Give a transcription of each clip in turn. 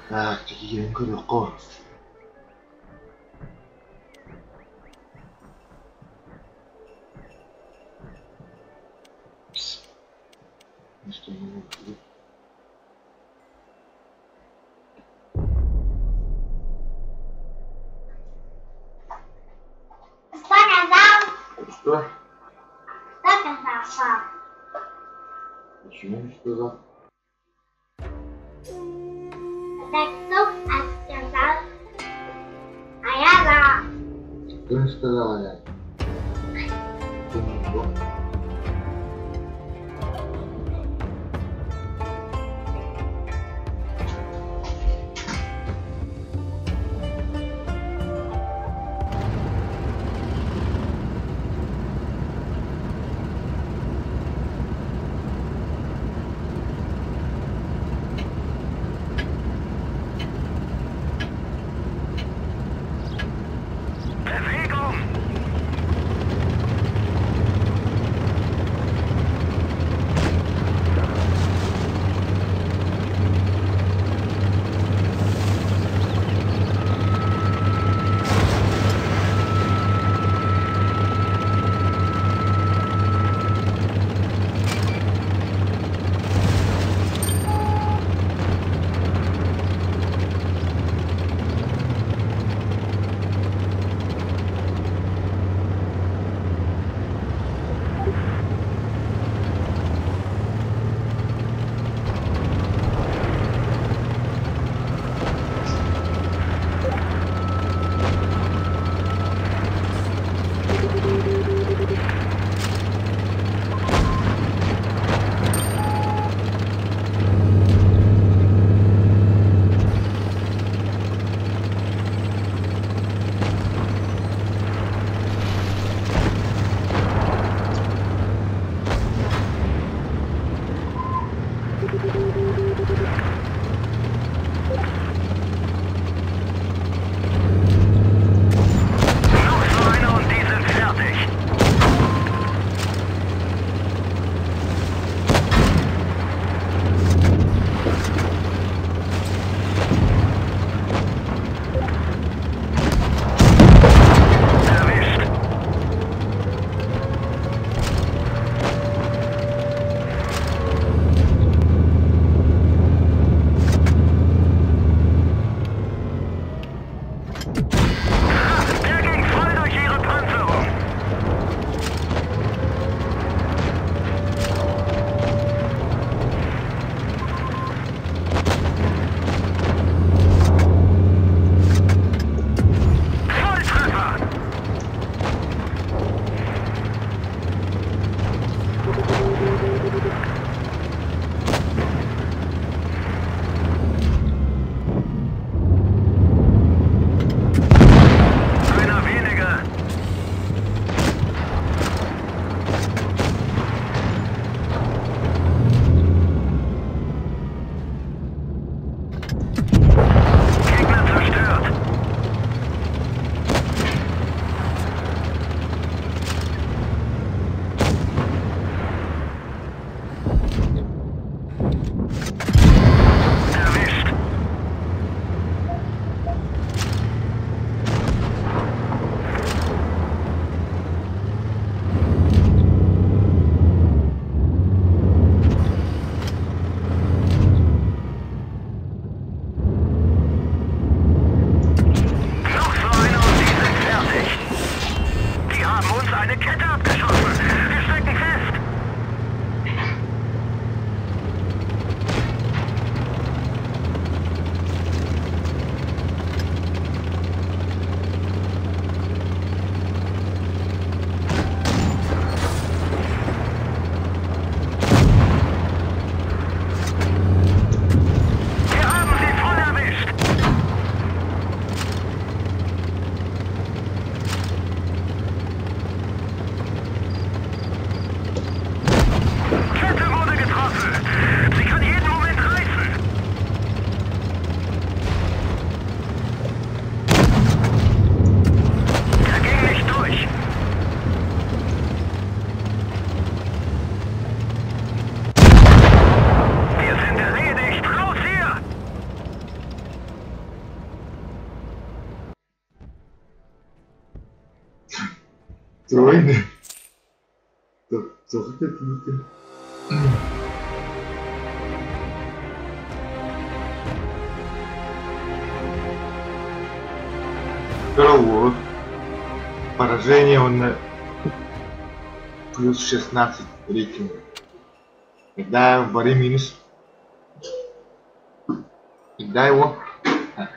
Так, киирэн көрүөххэ. Что сказал? Что? Что сказал папа? Почему не сказал? Так кто сказал? А я за. Кто не сказал, а я? Ты не был. Bewegung! Тройны. Туох какие-то. Караул. Поражение он на плюс 16 рейтинга. Когда в баре минус. Когда его. Так.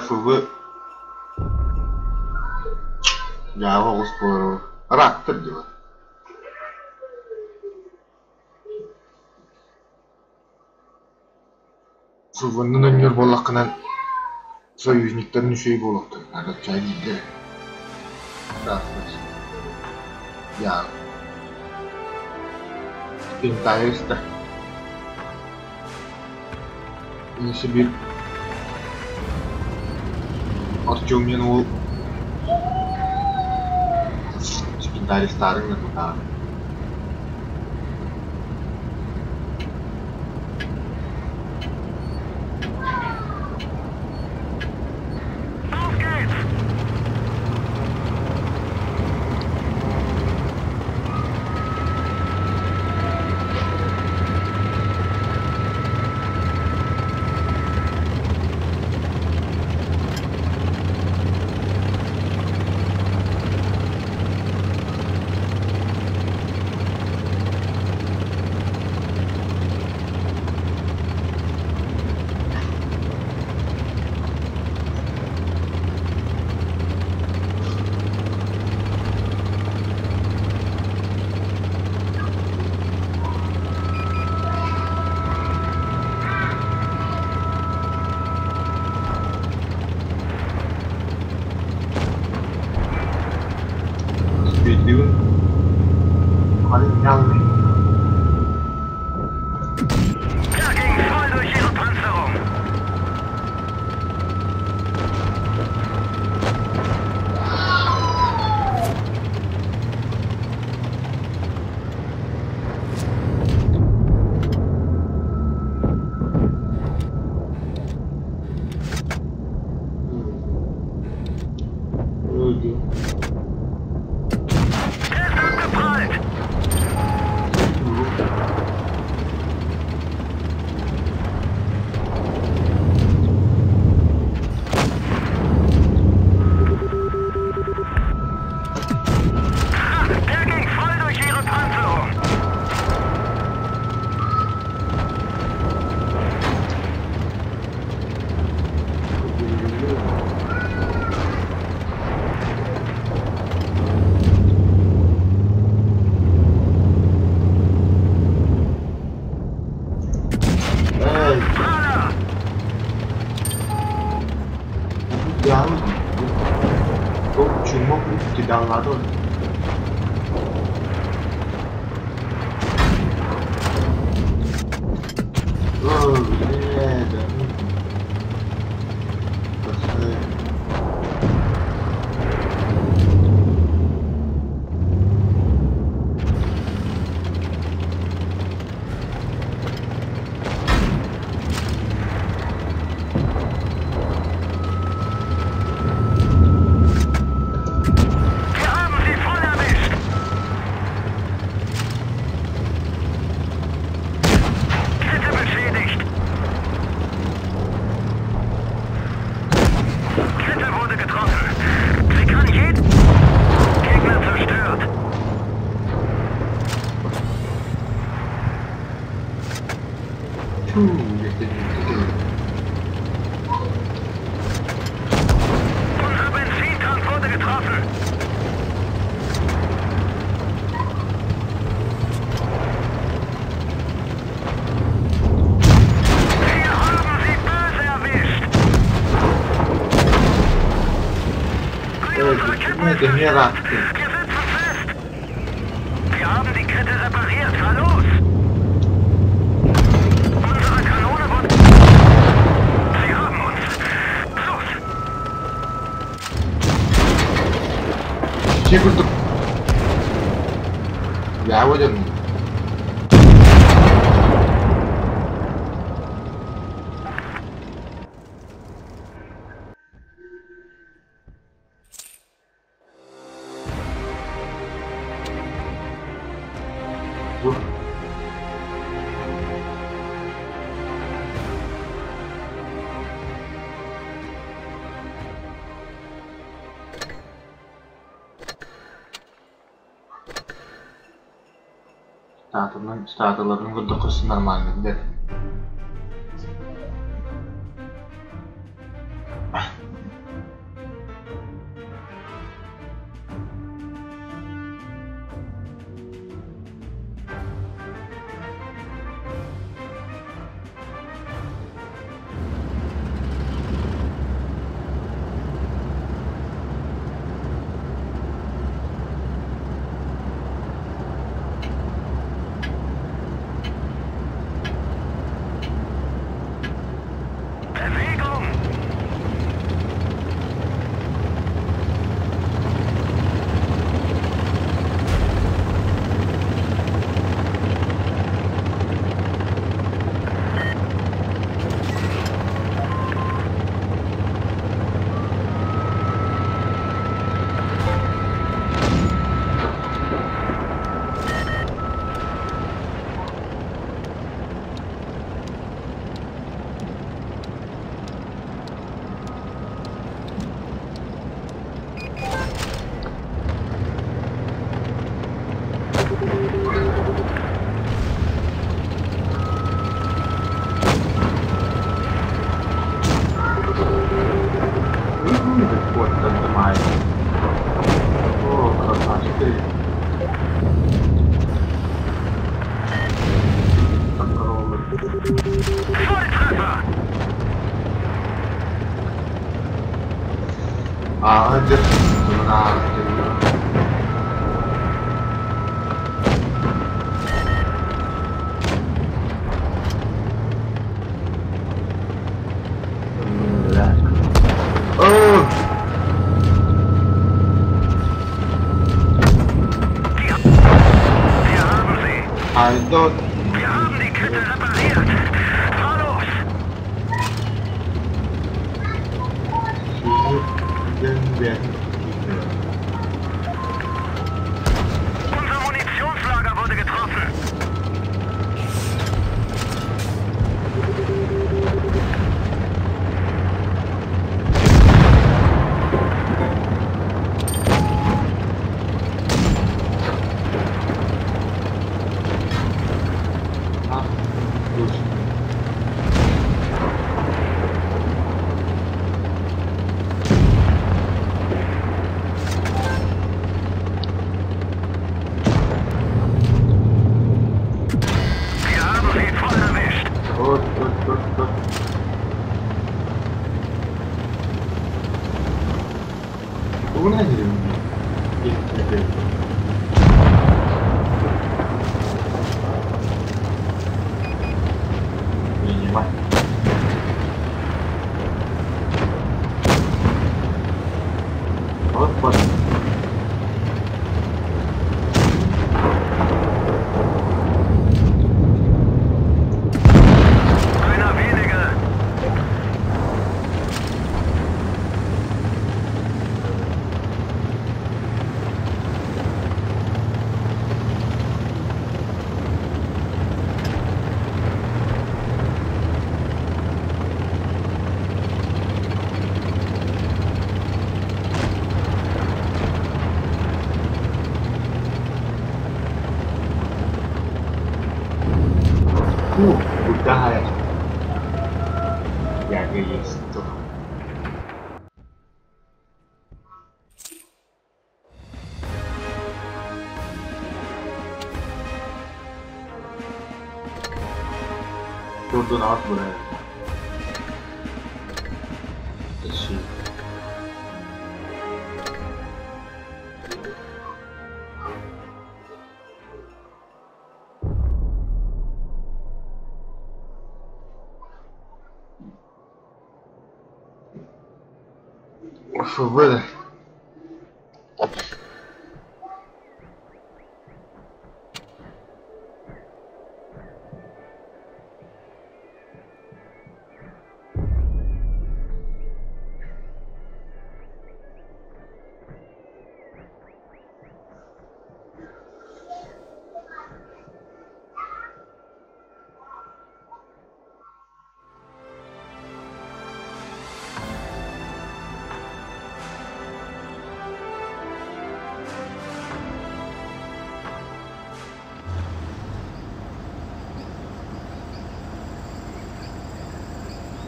ФВ. Дьааба оҕус буолар. Рактор дьыла. ФВ-нан өнньүөр буоллаххынан союзниктарын үчүгэй буолуохтарын наада чай биирдэ Дьаа. Пентайриста. Инisi bir Артем диэн уол Спинтаристаарын гына Auf geht's! Справедливым. Der ging voll durch ihre Panzerung. Der ist abgeprallt. Ha, der ging voll durch ihre Panzerung. Эй, Praller! Кидалладон. О, бля, да ну. Пошли. Wir haben sie voll erwischt. Kette beschädigt. Kette wurde getroffen. Sie kann jeden Gegner zerstört. Фу, это не Unser Benzintank wurde getroffen. Wir haben sie böse erwischt. Eine Эй, unserer Ketten почему ist это не zerstört. ракты? Wir setzen Вообще курдук Дьаабы дьон. Бу Статунан статуларын курдук нормально дэр. Bewegung! Куоттан маай. О, красавчик. Volltreffer! Аа, дьэ, тумана. Оо, Wir haben sie! I don't. Wir haben die Kette repariert! Fahr los! Unser Munitionslager wurde getroffen! Ah, gut. Wir haben sie voll erwischt! Gut, gut, gut, gut. Тугунан киирдим. Принимай. Вот, вот. Einer weniger! Куда я? Я есть. Buradan at buraya. Taşı. Фу,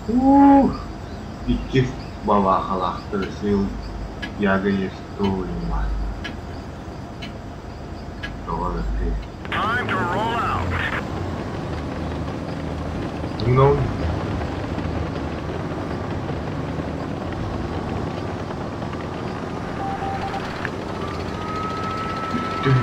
Уу, икки балаахалаахтар сыл Яга Евстолима. Тоҕо бэркэй. Time to roll out. Ну, бүттүм.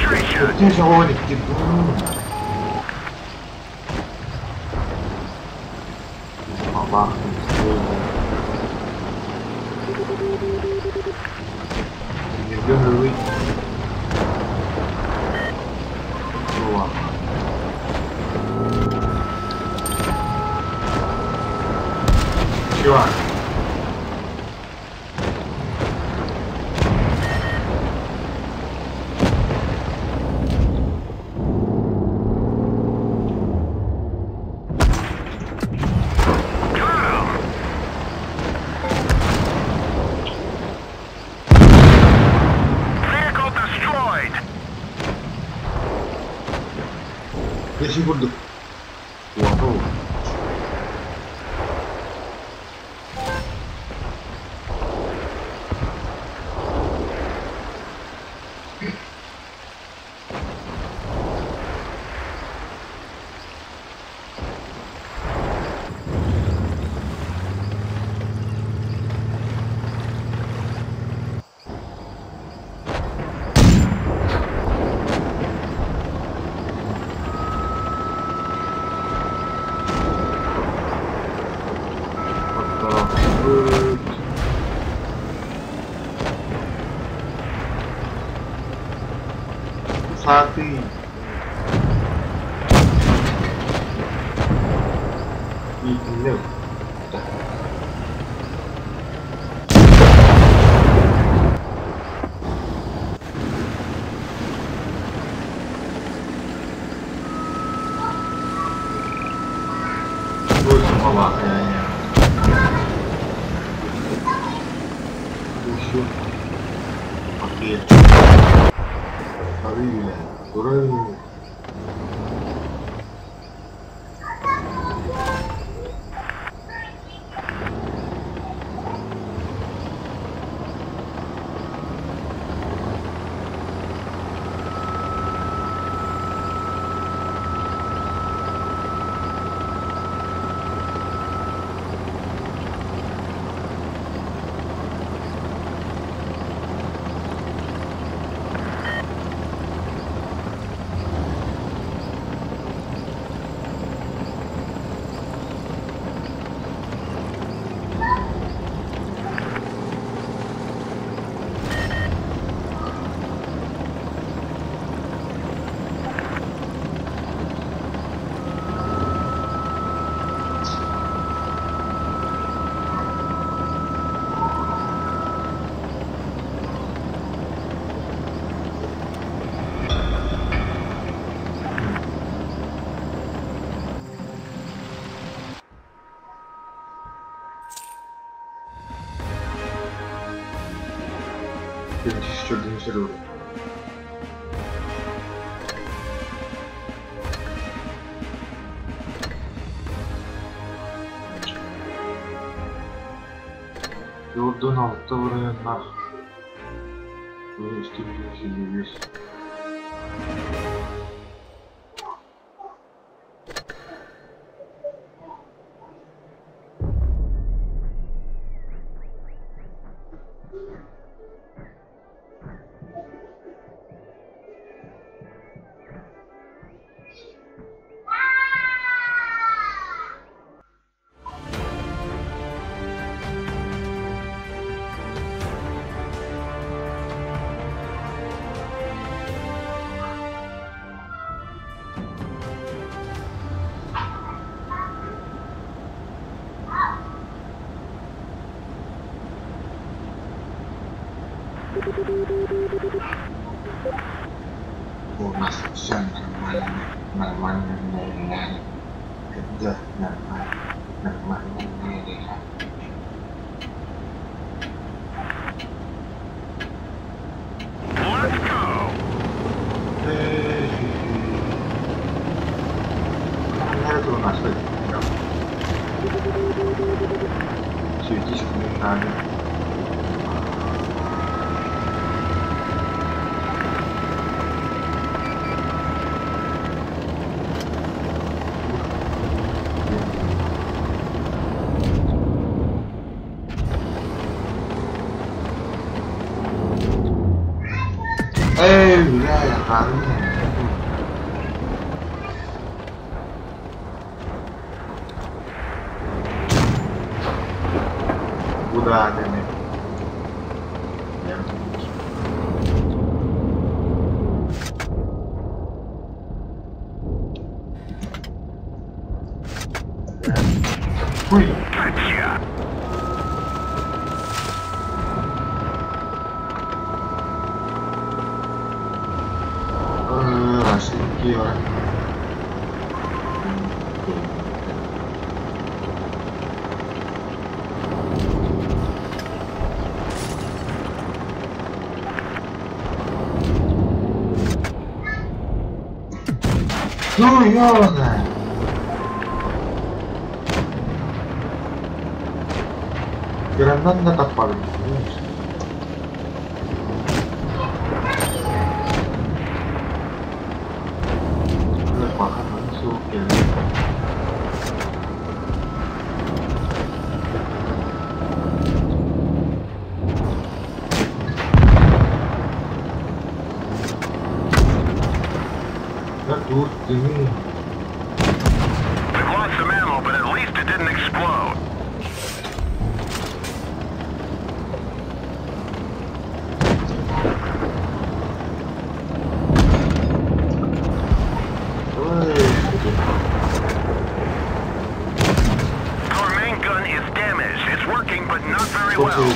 Penetration. Өттүн Бабах. Синергия Чувак. Got him. Vehicle destroyed. Если буду. Вау. Оттарахпыт. Сааты. Иитиннэ. Больше бабах. Еще. Пакет. Арыйла. Турай. Сервер. Yordan altta vuranlar. Üstü bir. У нас все нормально, нормально, нормально. Да, нормально, нормально, нормально. Let's go! Светись не надо. Эй, бля, я рано. Куда ты? Хуй! Gotcha! Ошибки. Ну, ёбаная! Гранат на топор. We've lost some ammo, but at least it didn't explode. Our main gun is damaged. It's working, but not very well.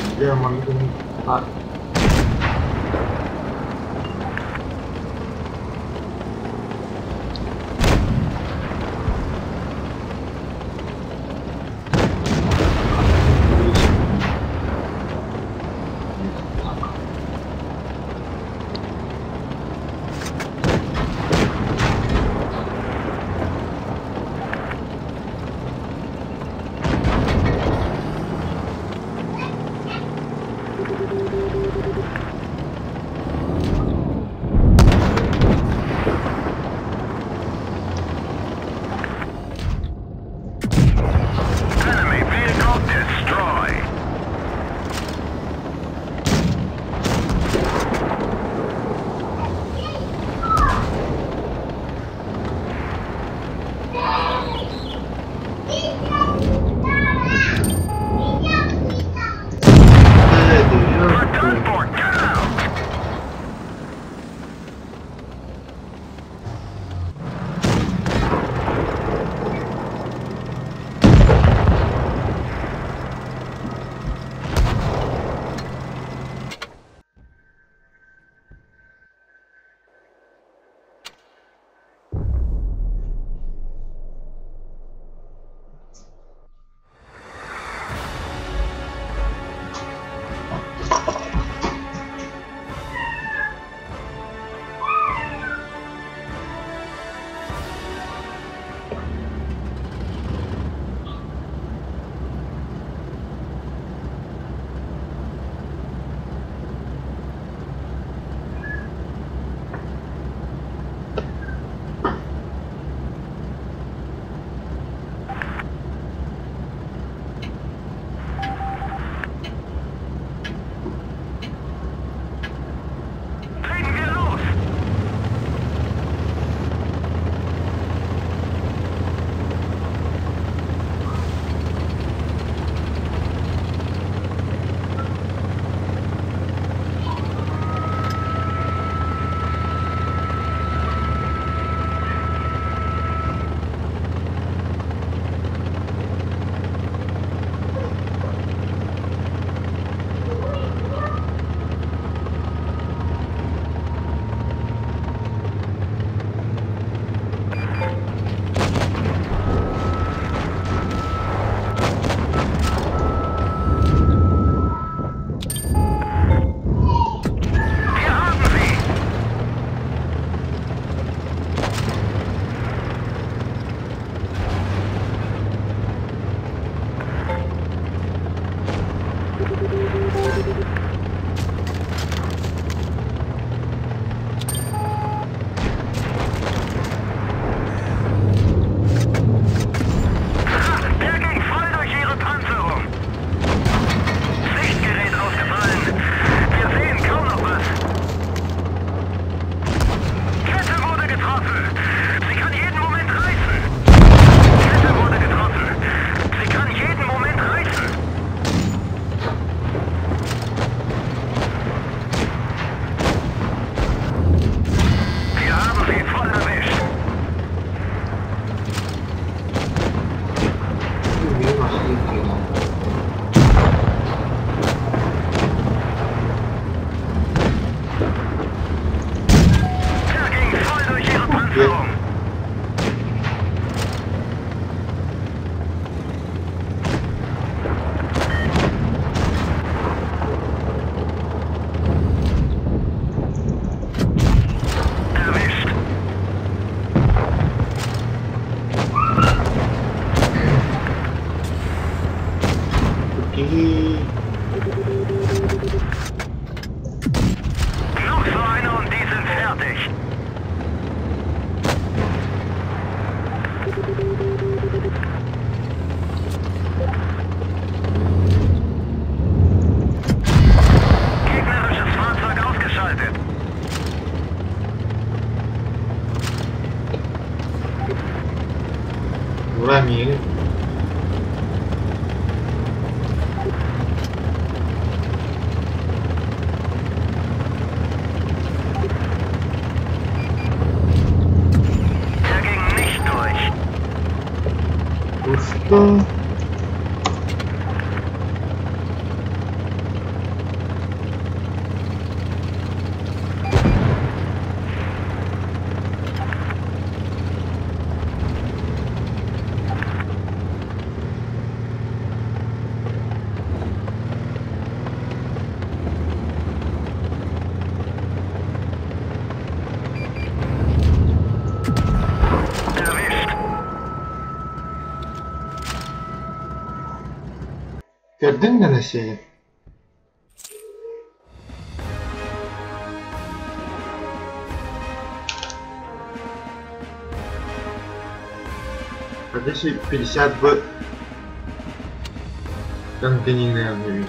Der ging voll durch ihre Panzerung. Erwischt. Киһи Noch so einer und die sind fertig. Gegnerisches Fahrzeug ausgeschaltet. Ура, миигин Der ging nicht durch. Что? Erwischt. Көрдүҥ да Насеев? Одессе 50 в контейнерными.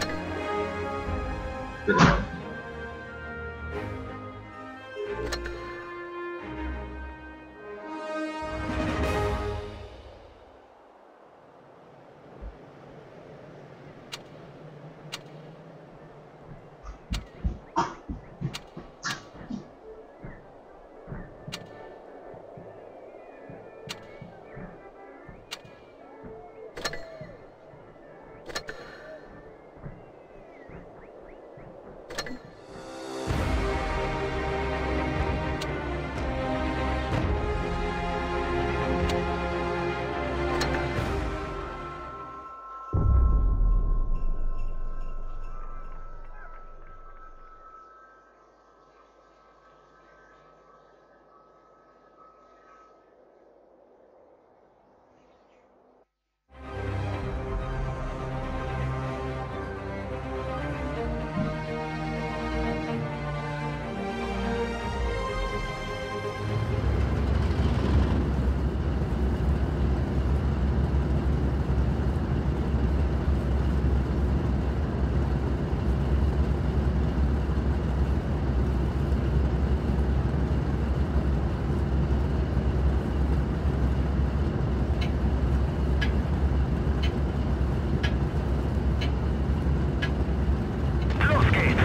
Los geht's.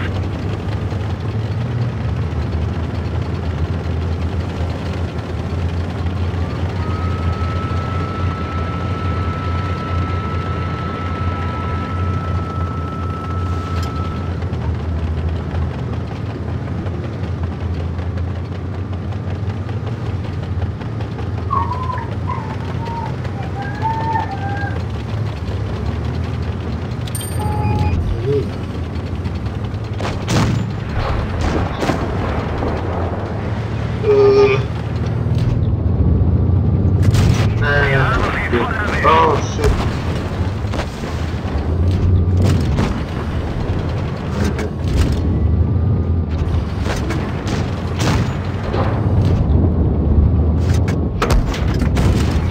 Wir haben sie voll erwischt. Oh shit.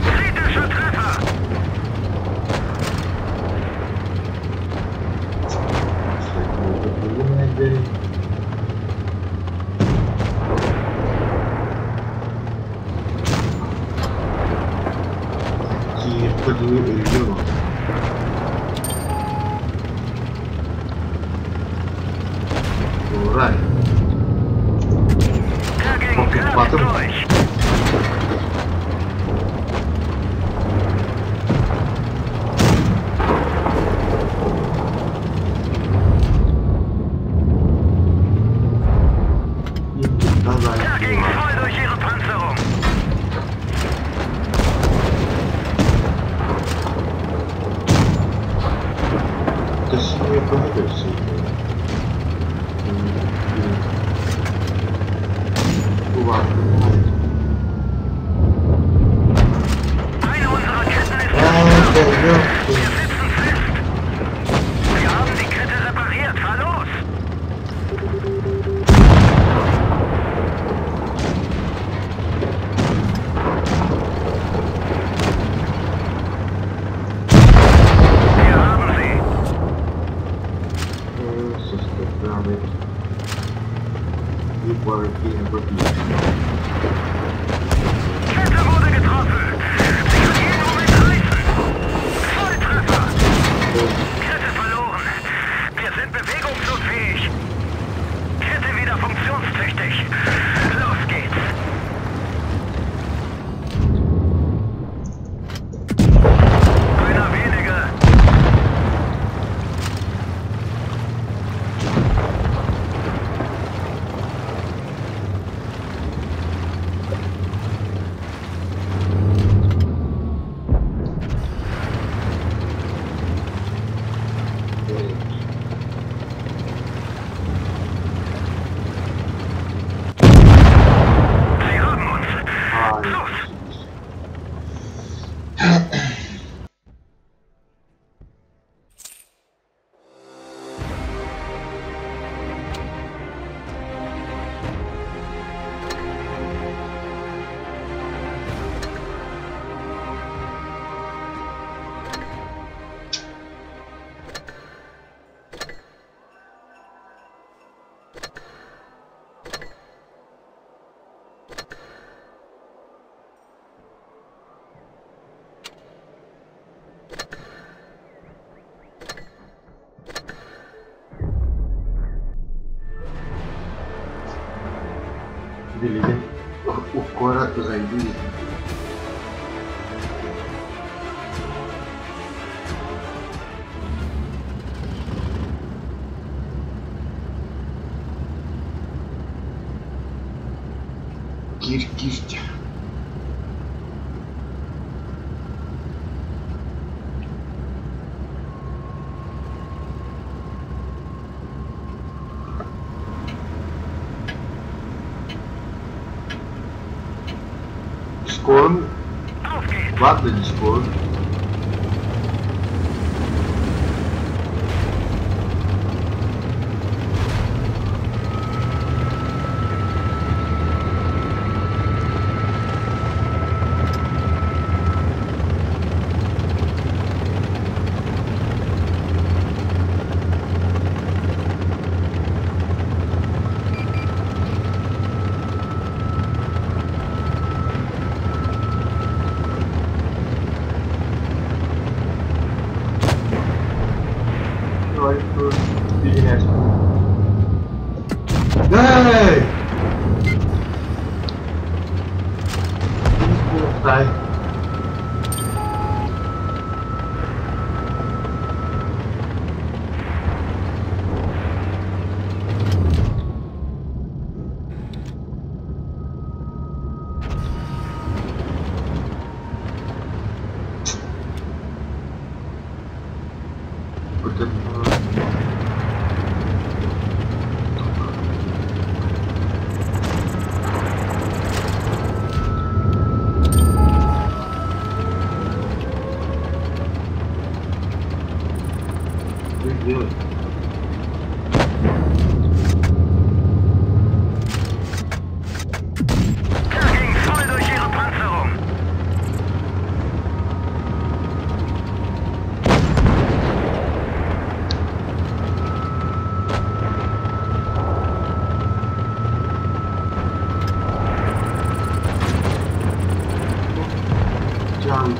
Kritischer Treffer. Ölüyor. Uray. Der ging glatt Batım. durch. Көһө Eine unserer Ketten ist zerstört. Wir sitzen fest. Wir haben die Kette repariert. Fahr los! Wir haben sie. Kette wurde getroffen. Sie kann jeden Moment reißen. Volltreffer. Kette verloren. Wir sind bewegungsunfähig. Kette wieder funktionstüchtig. Los geht's. Einer weniger. Sie haben uns. Los! Билигин уккуора ызайдыы Киир киир Скорн, Auf geht's! ладно, не скорн. Давай, перегоняйся. Эй! Дай. Вот это... Что делать? Der ging voll durch ihre Panzerung. Тянут.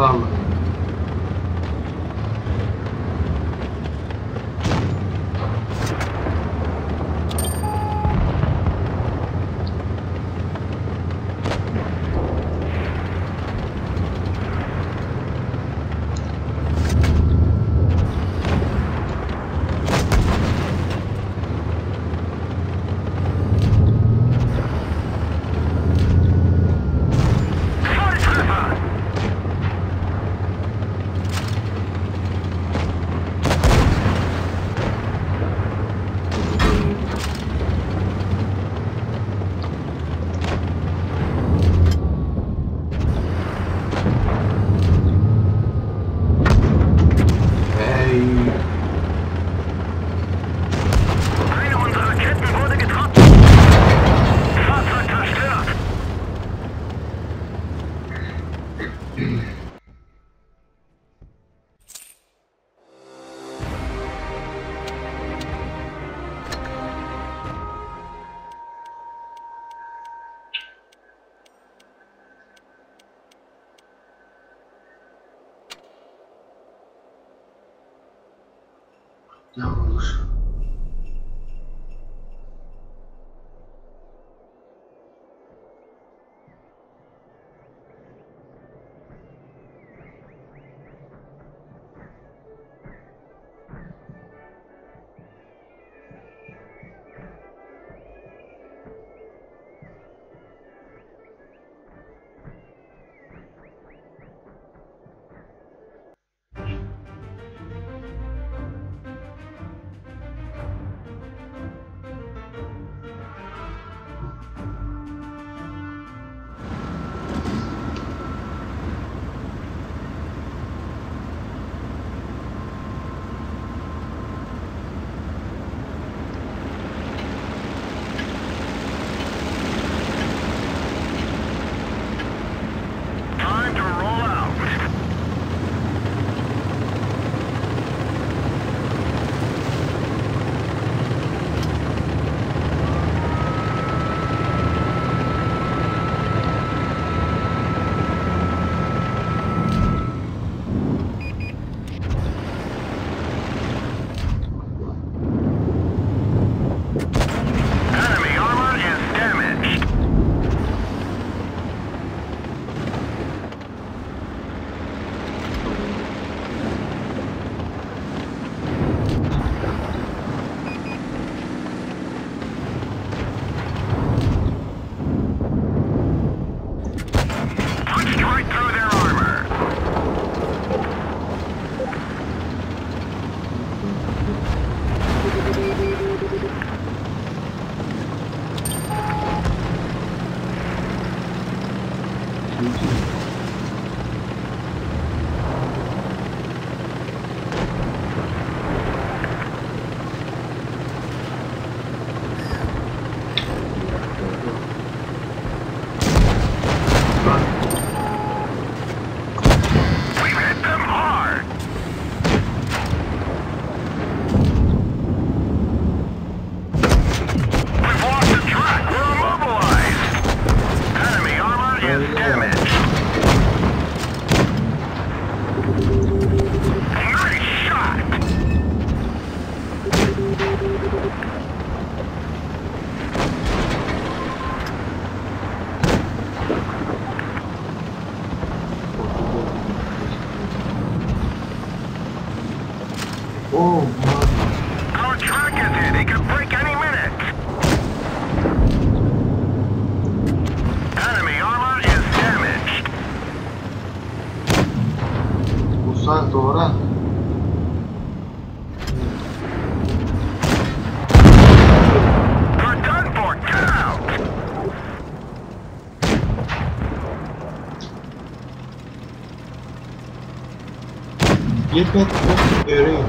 Хаалла. Volltreffer! Эй, Eine unserer Ketten wurde getroffen. Fahrzeug zerstört. Ya olur. Time to roll out. Enemy armor is damaged. Punched right through their armor. We've hit them hard. We've lost the track. We're immobilized. Enemy armor is damaged. Nice shot. Oh, man. Our track is hit. It could break any minute. Enemy armor is damaged. Usan doğru. We're done for. Get out. Get back off the rail.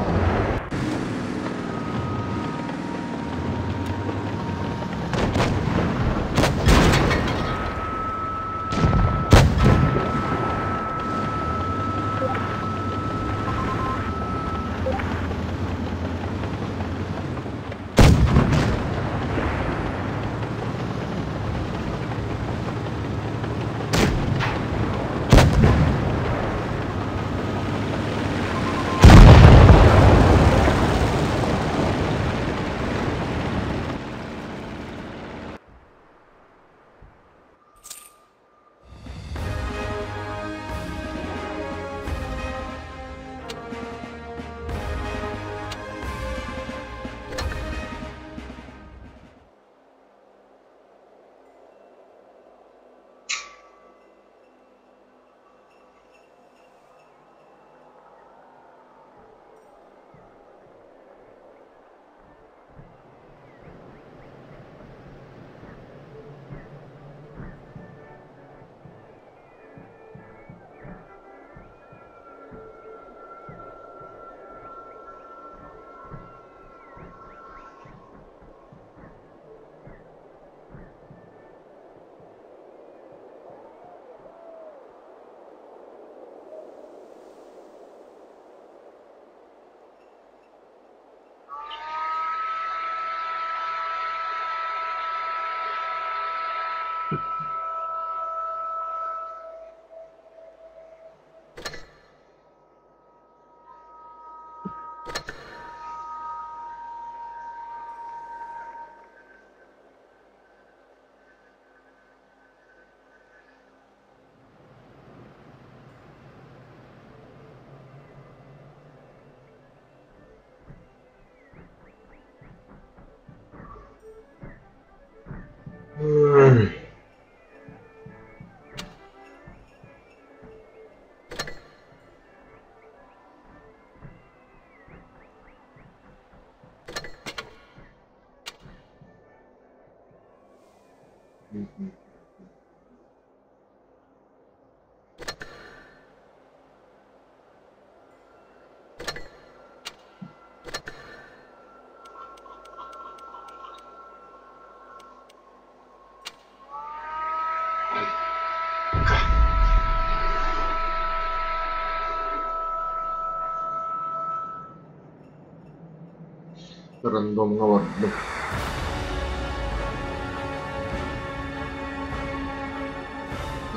Рандомҥа бардым.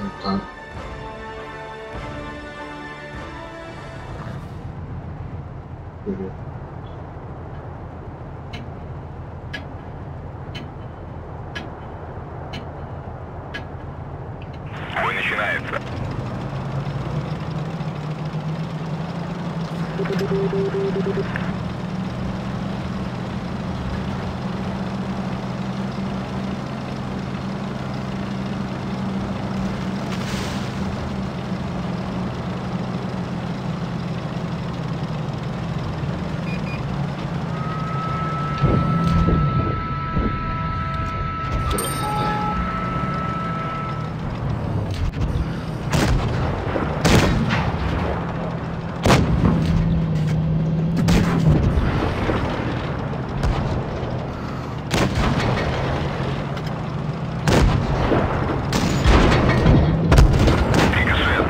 Онтон Бой начинается. Красота. Рикошет.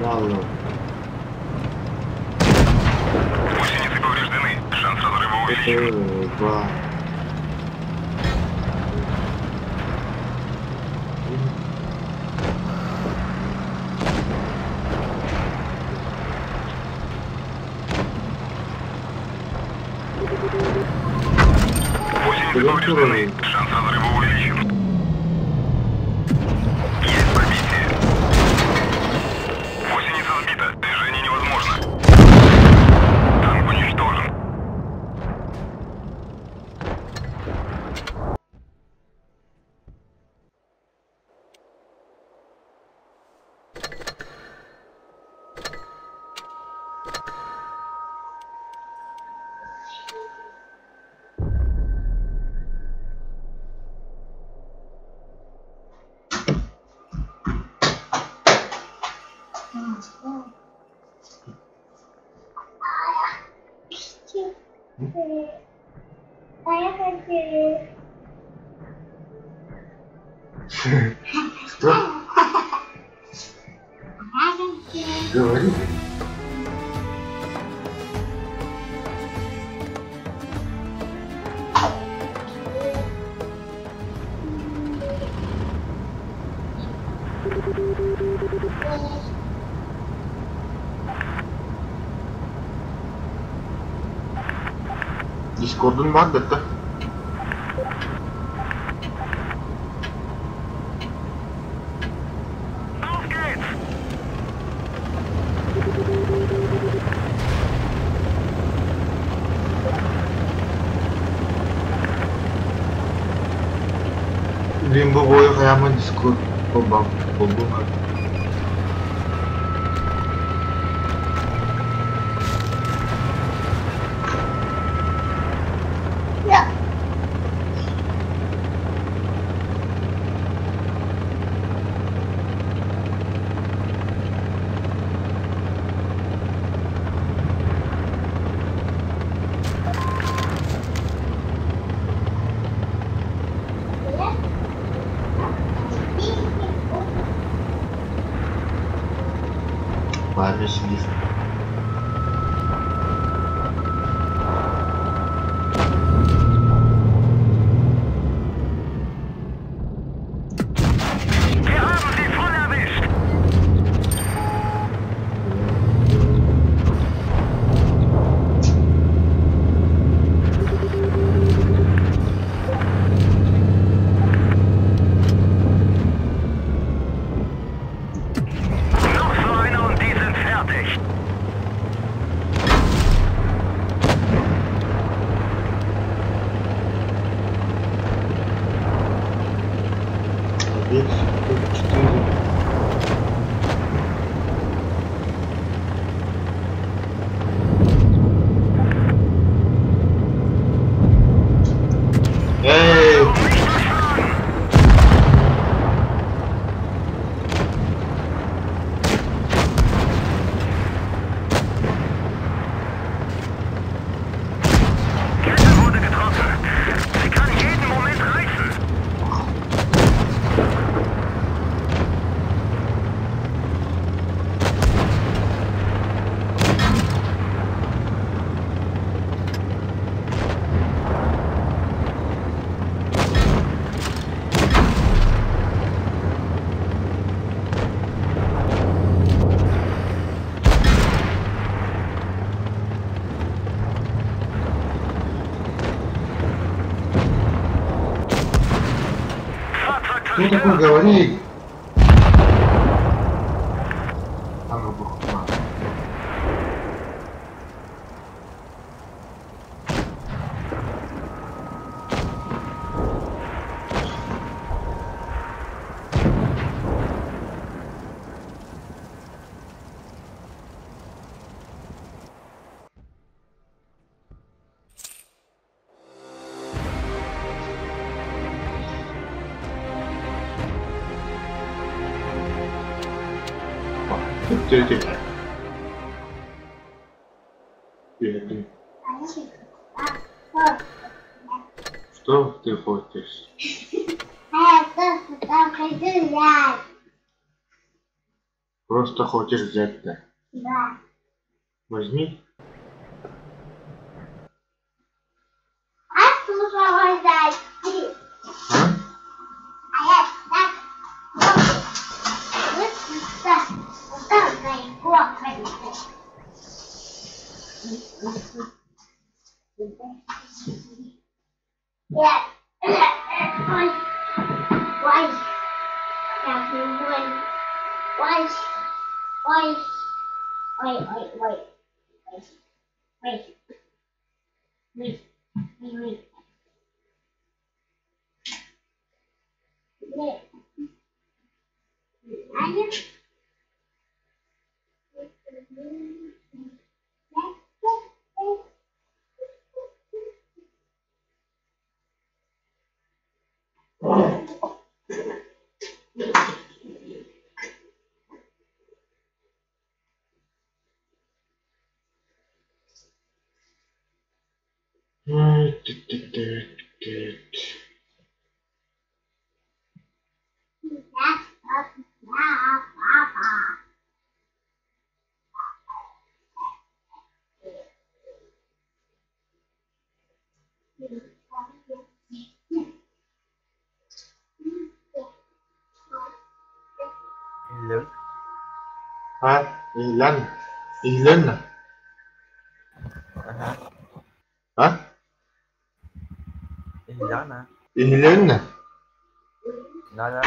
Вау. Гусеницы повреждены. Шанс разрыва увеличен. Это два. Гусеницы повреждены. Шанс разрыва увеличен. Есть пробитие. Гусеница сбита. Движение невозможно. Танк уничтожен. А я хочу. Что? А я хочу. Говори. Discord'un var da. Auf geht's! Limbo boyu kaya Discord. Bobam. Bobam. Я. Вами сидишь. Wir haben sie voll erwischt. Noch so einer und die sind fertig. Один, 4. Эй! Um nicht durchschlagen. Kette wurde getroffen. Sie kann jeden Moment reißen. Fahrzeug Кто такой zerstört. говорит? Ага, бухма. Тетя. Что ты хочешь? А я просто там хочу взять. Просто хочешь взять-то? Да. Возьми. А слушала взять. А? А я так вот так вот так далеко хочу. Я ой, ой, я ой, ой, ой, ой, ой, ой, ой, ой, ой, ой. Ой, ты-ты-ты-ты. Hello. А? Елена? Елена? Ага. А? Елена. Елена? Да-да.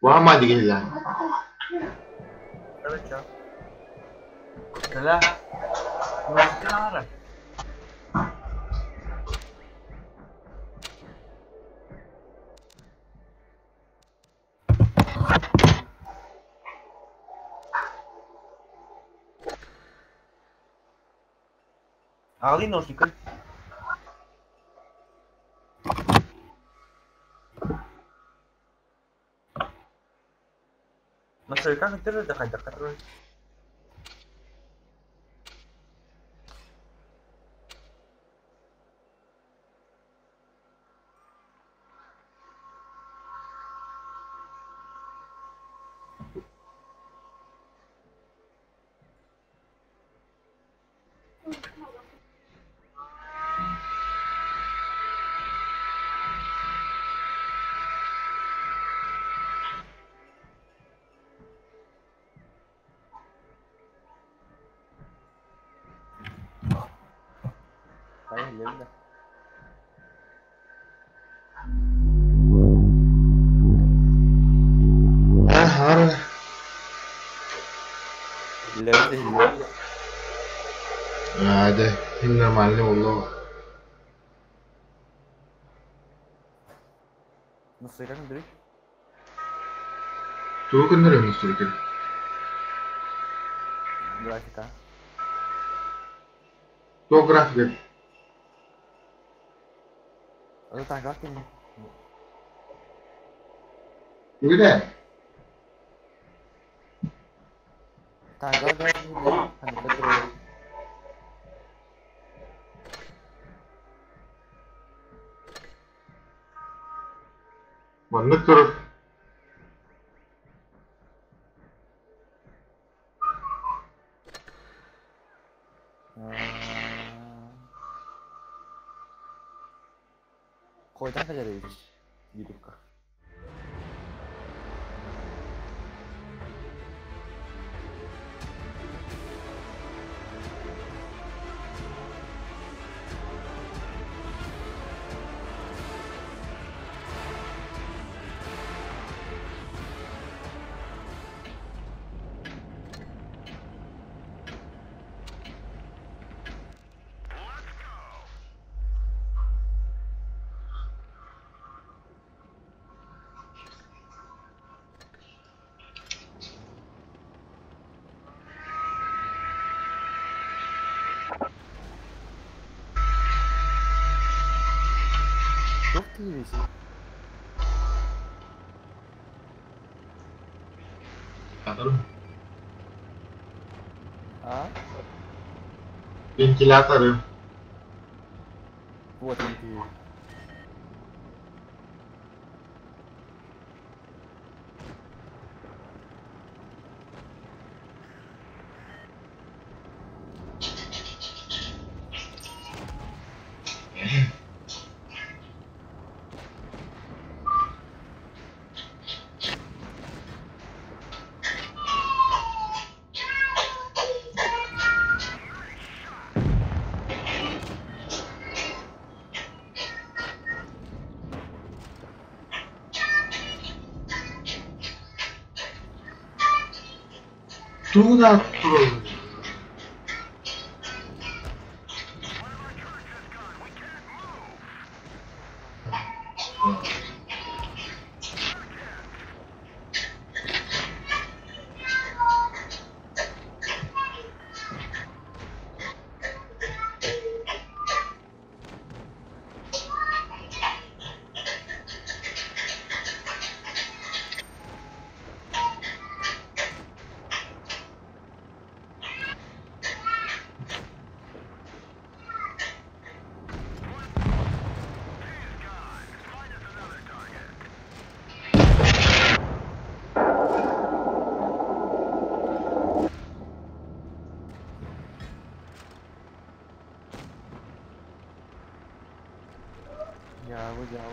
Мама дигилла. Короче. Да. Ну, Али ножника. Настройка көтөр да хайдахха турар. Хайа Аһара. Иллэрде. Hadi. Нормально oldu. Настройка көтөр. Тугу көннөрөр настройка? Графика. Туох графика? Ото танкалар кини. Тугу? Танкалар графика. Ханнык турар. Маннык турар. Койдан калер Ютубка. Туох телевизор? Atarım. А? Ventilatörüm. Вот он ты. Тугу да турар. Дьявол, дьявол.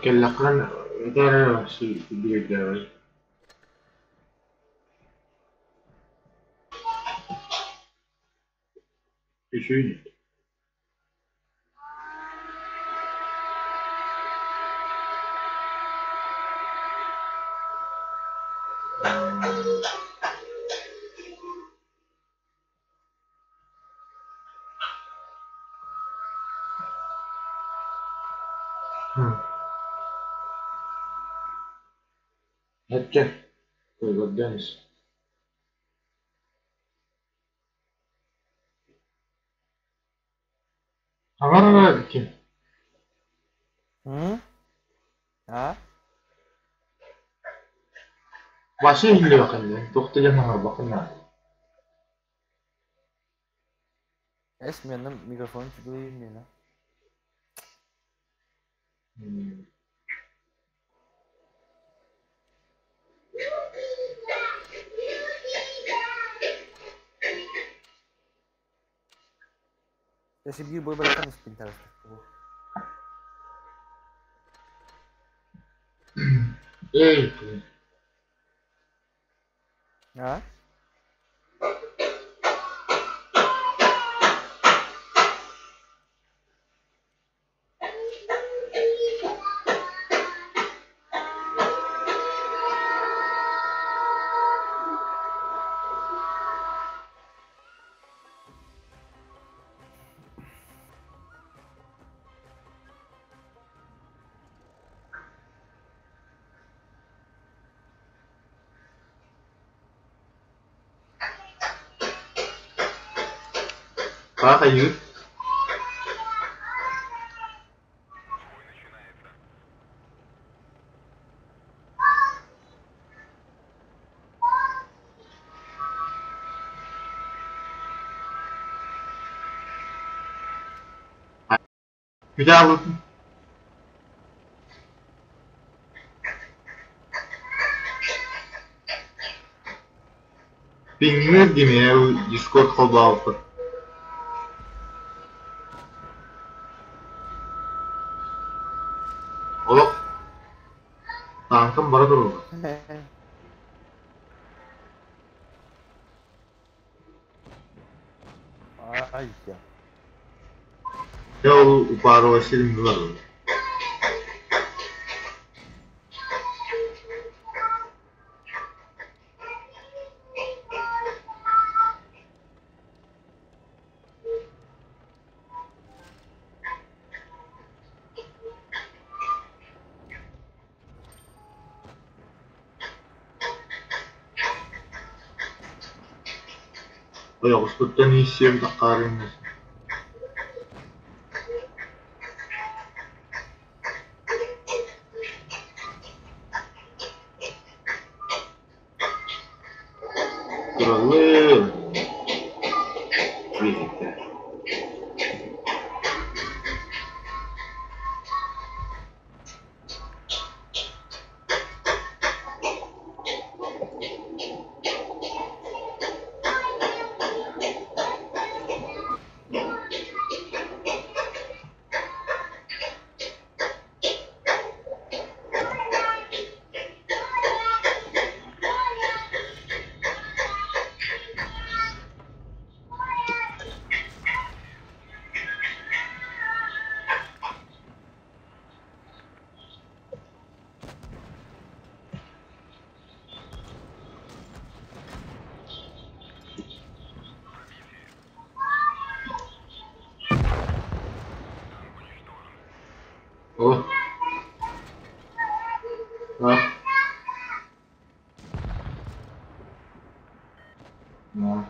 Кэллэххинэ этээр биэрдээҕи Үчүгэй Эччэ, көргөрдөөн ис. Аҥар ким? Hı? А? Вася иһиллиэххин туох да диэн аҥарбаккын наада. Эс менем микрофон чугуй мена. Если бир бой баратан испинтар. Эй, А? Хаһайыы Күтэ Пиҥҥир димиэ Дискорд холбообуппут Олох тааҥкам бара туруоҕа. Ай я. Дьэ ол упаарыла сирин буларбыт. Ойоҕоспуттан ииссиэм таххаарыҥҥын Тураллыы биһиктэ О, а, ну,